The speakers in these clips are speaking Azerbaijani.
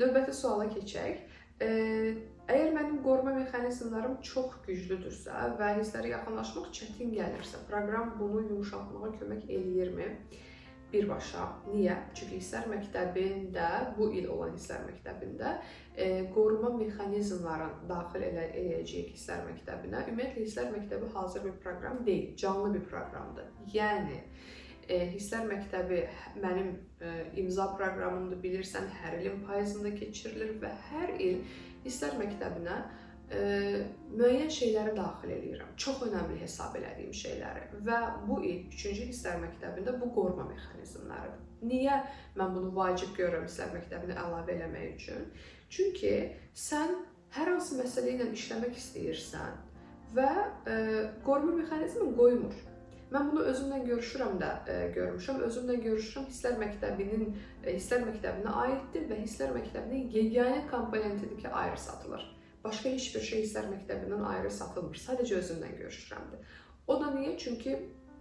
Növbəti suala keçək. Əgər mənim qoruma mexanizmlərim çox güclüdürsə və hisslərə yaxınlaşmaq çətin gəlirsə, proqram bunu yumşaltmağa kömək eləyirmi? Birbaşa. Niyə? Çünki hisslər məktəbində, bu il olan hisslər məktəbində qoruma mexanizmların daxil eləyəcəyik hisslər məktəbinə. Ümumiyyətlə hisslər məktəbi hazır bir proqram deyil, canlı bir proqramdır. Yəni hisslər məktəbi mənim imza proqramımdır, bilirsən, hər ilin payızında keçirilir və hər il hisslər məktəbinə müəyyən şeyləri daxil eləyirəm. Çox önəmli hesab elədiyim şeyləri və bu il 3-cü hisslər məktəbində bu qoruma mexanizmləridir. Niyə mən bunu vacib görürəm hisslər məktəbinə əlavə eləmək üçün? Çünki sən hər hansı məsələ ilə işləmək istəyirsən və qoruma mexanizmi qoymur. Mən bunu özümlə görüşürəm də görmüşəm. Özümlə görüşürəm hisslər məktəbinin hisslər məktəbinə aiddir və hisslər məktəbinin yeganə komponentidir ki, ayrı satılır. Başqa heç bir şey hisslər məktəbindən ayrı satılmır. Sadəcə özümlə görüşürəmdir. O da niyə? Çünki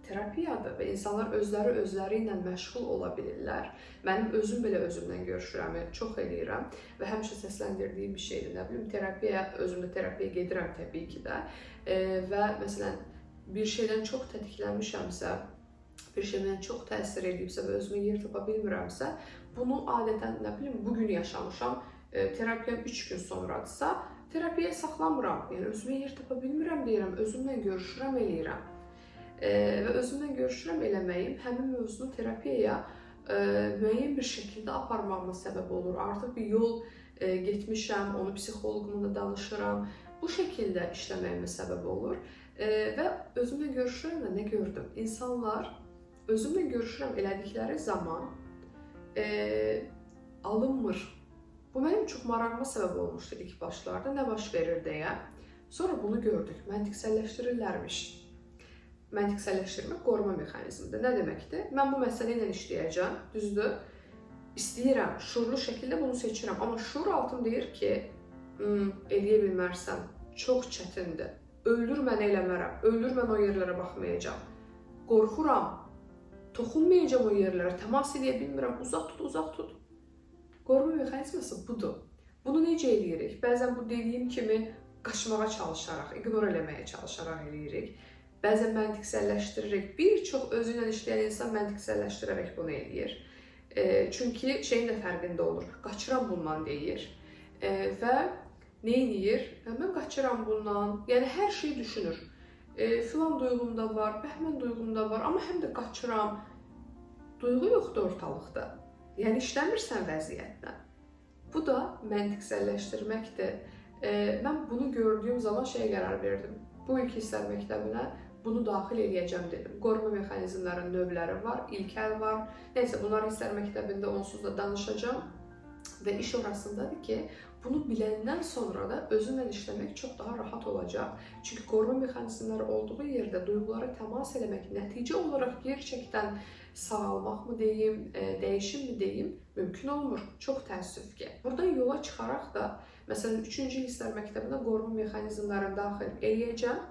terapiyadır və insanlar özləri özləri ilə məşğul ola bilirlər. Mənim özüm belə özümlə görüşürəm, çox eləyirəm və həmişə səsləndirdiyim bir şeydir. Nə bilim, terapiyaya, özüm də terapiyaya gedirəm təbii ki də. Və məsələn, bir şeydən çox tətiklənmişəmsə, bir şey mənə çox təsir eləyibsə və özümə yer tapa bilmirəmsə, bunu adətən, nə bilim, bu gün yaşamışam, terapiyam 3 gün sonradırsa, terapiyaya saxlamıram. Yəni özümə yer tapa bilmirəm deyirəm, özümlə görüşürəm eləyirəm. Və özümlə görüşürəm eləməyim həmin mövzunu terapiyaya müəyyən bir şəkildə aparmağıma səbəb olur. Artıq bir yol getmişəm, onu psixoloqumla da danışıram. Bu şəkildə işləməyimə səbəb olur. Və özümlə görüşürəm də nə gördüm? İnsanlar özümlə görüşürəm elədikləri zaman alınmır. Bu mənim çox marağıma səbəb olmuşdu ilk başlarda, nə baş verir deyə. Sonra bunu gördük, məntiqsəlləşdirirlərmiş. Məntiqsəlləşdirmək qoruma mexanizmidir. Nə deməkdir? Mən bu məsələ ilə işləyəcəm, düzdür? İstəyirəm, şuurlu şəkildə bunu seçirəm. Amma şuur altım deyir ki, eləyə bilmərsən, çox çətindir. Öldür məni eləmərəm, öldür mən o yerlərə baxmayacağam. Qorxuram, toxunmayacağam o yerlərə, təmas eləyə bilmirəm, uzaq tut, uzaq tut. Qoruma mexanizması budur. Bunu necə eləyirik? Bəzən bu dediyim kimi qaçmağa çalışaraq, ignor eləməyə çalışaraq eləyirik. Bəzən məntiqsəlləşdiririk. Bir çox özü ilə işləyən insan məntiqsəlləşdirərək bunu eləyir. Çünki şeyin də fərqində olur. Qaçıram bundan deyir. Və nə eləyir? Mən qaçıram bundan. Yəni hər şeyi düşünür. Filan duyğum da var, bəhmən duyğum da var, amma həm də qaçıram. Duyğu yoxdur ortalıqda. Yəni işləmirsən vəziyyətlə. Bu da məntiqsəlləşdirməkdir. Mən bunu gördüyüm zaman şeyə qərar verdim. Bu ilk hisslər məktəbinə bunu daxil eləyəcəm dedim. Qoruma mexanizmlərinin növləri var, ilkel var. Nəysə, bunları hisslər məktəbində onsuz da danışacağam. Və iş orasındadır ki, bunu biləndən sonra da özünlə işləmək çox daha rahat olacaq. Çünki qoruma mexanizmləri olduğu yerdə duyğulara təmas eləmək, nəticə olaraq gerçəkdən sağalmaq mı deyim, dəyişim mi deyim, mümkün olmur. Çox təəssüf ki. Buradan yola çıxaraq da, məsələn, 3-cü hisslər məktəbinə qoruma mexanizmlərini daxil eləyəcəm.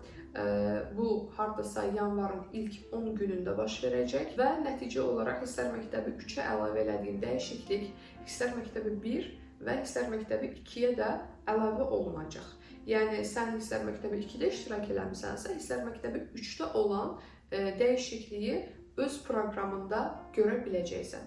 Bu hardasa yanvarın ilk 10 günündə baş verəcək və nəticə olaraq hisslər məktəbi 3-ə əlavə elədiyim dəyişiklik hisslər məktəbi 1 və hisslər məktəbi 2-yə də əlavə olunacaq. Yəni sən hisslər məktəbi 2-də iştirak eləmisənsə, hisslər məktəbi 3-də olan dəyişikliyi öz proqramında görə biləcəksən.